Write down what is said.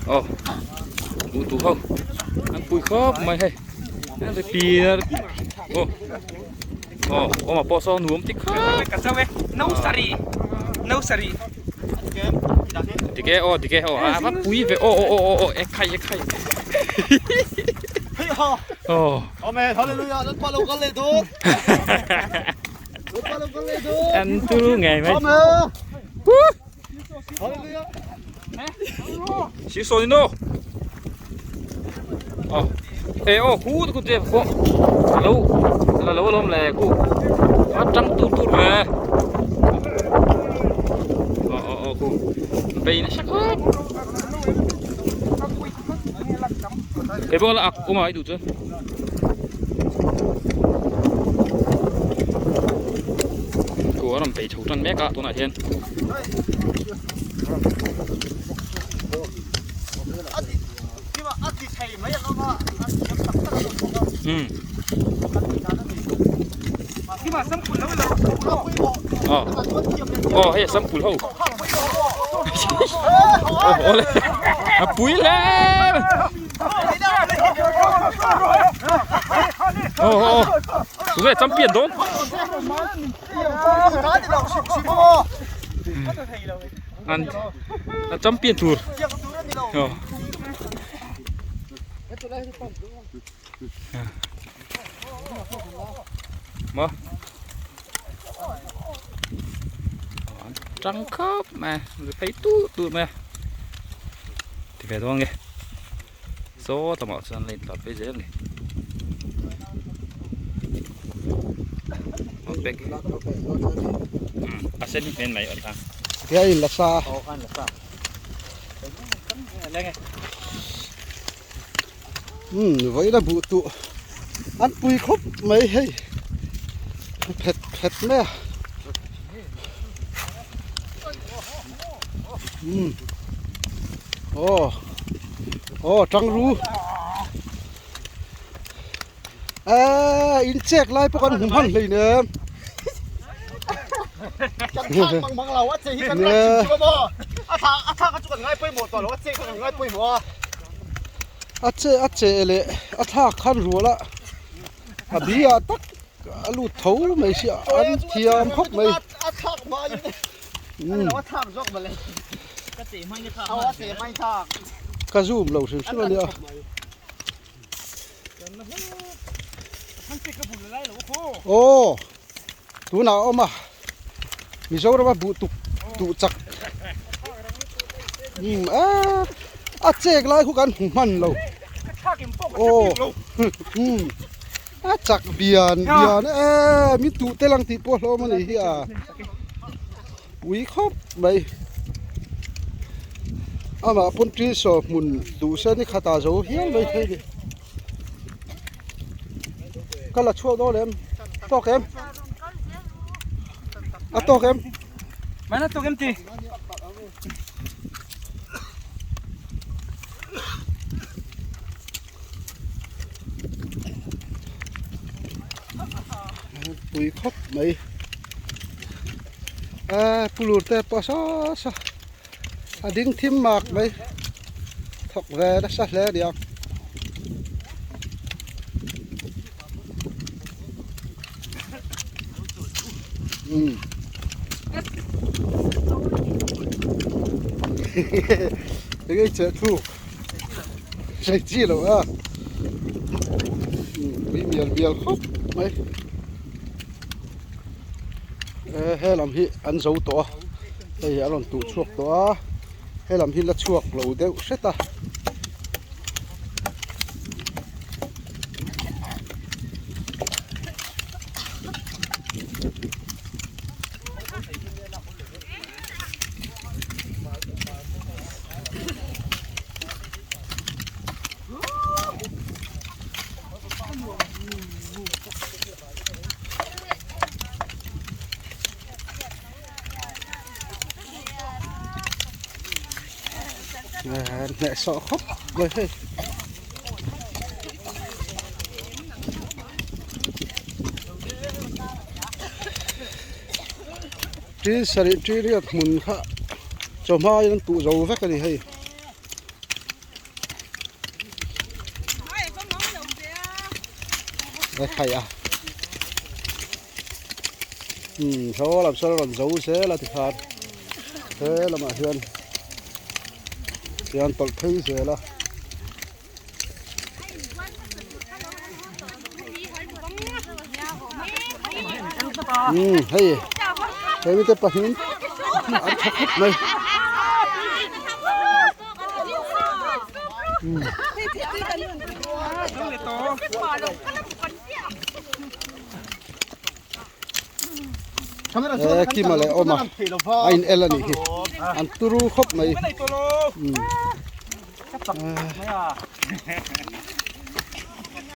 Aw buh tuh ho an pui khawp mai hei an ri pi aw aw awma pawh saw nuam ti khawp dik e aw dik e aw a va pui ve aw aw aw aw e khai e khai aw an turu ngei mai Xí sô no. Ờ. Ê ô khu khu te pawh a lo a la lo alawm le khu a tang tur tur ve. Ờ ờ ờ khu bei nasa khawp. Kei pawh la ak awm a i duh chuan. Khu a rawn bei chho tan mek a tunah hian. Aw hei a sam pul ho aw le a pui hle aw aw tunge champion dawn. An a champion tur aw maw an tang khawp mai a phei tut tut mai a ti ve dawn nge saw lamah chuan la intlar phei zel a ni. A sen hi hmel mai awm ta. Tia in la sa. Um vawiin a buh tuh an pui khawp mai hei phet phet mai a um aw aw tangru. Eee in chek lai pawh kan hmu hman hlei nem. Kan thak mang mang lo a che hi kan ngai chim chu maw. A thak a thak chu kan ngai pawimawh tawh lo a che kha kan ngai pawimawh a. A che a che leh a thlak khan rual a a bi ah tak a lut tho mai sia an thiam khawp mai. A thlak hma in a thlak zawk mawle. Ka che hma in a thlak. A che hma in thlak. Ka zoom lo hrim hrim a nia. Aw tunah a awm a Mizoram a buh tuk duh chak umm eee a chek lai khu kan hmu hman lo aw umm a chak bian bian eee min tuh tel ang tih pawh hlawm a ni hi a pui khawp mai amah pawn ṭil saw hmun duh se ni khatah zo hial mai thei ni ka la chhuak dawn em tawk em a tawk em mana tawk em ti pui khawp mai a pulur te pawh saw saw a ding thim mak mai thawk ve nasa hle a ni ang. Umm enge i cheh thluk sei chi lo a pui mial mial khawp mai he lam hi an zo tawh a hei a rawn tuh chhuak tawh a he lam hi la chhuak lo deuh hret a. Hneh sawh khawp mai hei. Ṭi sarih ṭi riat hmun kha chawhma in an tuh zo vek a ni hei. E khai a. Umm saw lam sawn a rawn zo zel a tikhan he lamah hian hian tawlh phei zel a. Umm hei he mite pahnih an tha khawp mai. He Kima leh Awma a in el a nih hi an turu khawp mai.